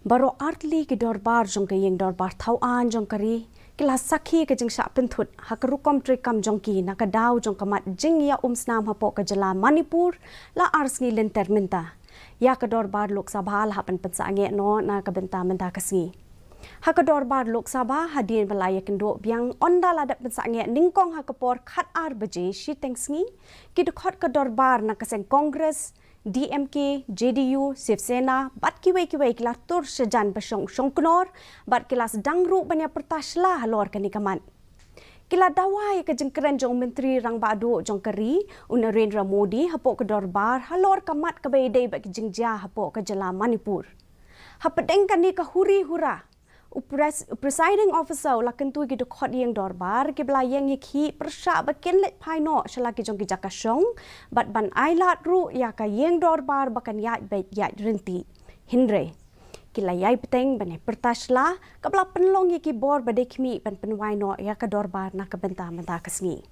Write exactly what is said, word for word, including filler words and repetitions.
Baroh artylli ki dorbar jong ka ïing dorbar thaw aiñ jong ka ri ki la sakhi ka jingshah pynthut ha ka rukom treikam jong ki na ka daw jong ka mat jingïaumsnam hapoh ka jylla Manipur la ar sngi lynter mynta. Ïa ka dorbar Lok Sabha la hap ban pynsangeh noh na ka bynta mynta ka sngi. Ha ka dorbar Lok Sabha hadien ba la ïakynduh biang ynda la dep pynsangeh nyngkong ha ka por khat ar baje shiteng sngi, ki dkhot ka dorbar na ka seng Congress, D M K, J D U, Shiv Sena bad kiwei kiwei ki la tur shajan ba shong shongknor bad ki la sdang ruh ban ïa pyrta shla halor kane ka mat. Ki la dawa ïa ka jingkren jong u Myntri Rangbah Duh jong ka ri, u Narendra Modi, hapoh ka dorbar halor ka mat kaba ïadei bad ka jingjia hapoh ka jylla Manipur. Hapdeng kane ka huri hura, u pres-, u presiding officer u la kyntu ïa ki dkhot ïing dorbar kiba la ïeng ïakhih pyrshah ba kin leit phai noh sha la ki jong ki jaka shong bad ban ailad ruh ïa ka ïing dorbar ba kan ïaid beit ïaid ryntih. Hynrei ki la ïai bteng ban ïa pyrta shla, kaba la pynlong ïa ki bor ba dei khmih ban pynwai noh ïa ka dorbar na ka bynta mynta ka sngi.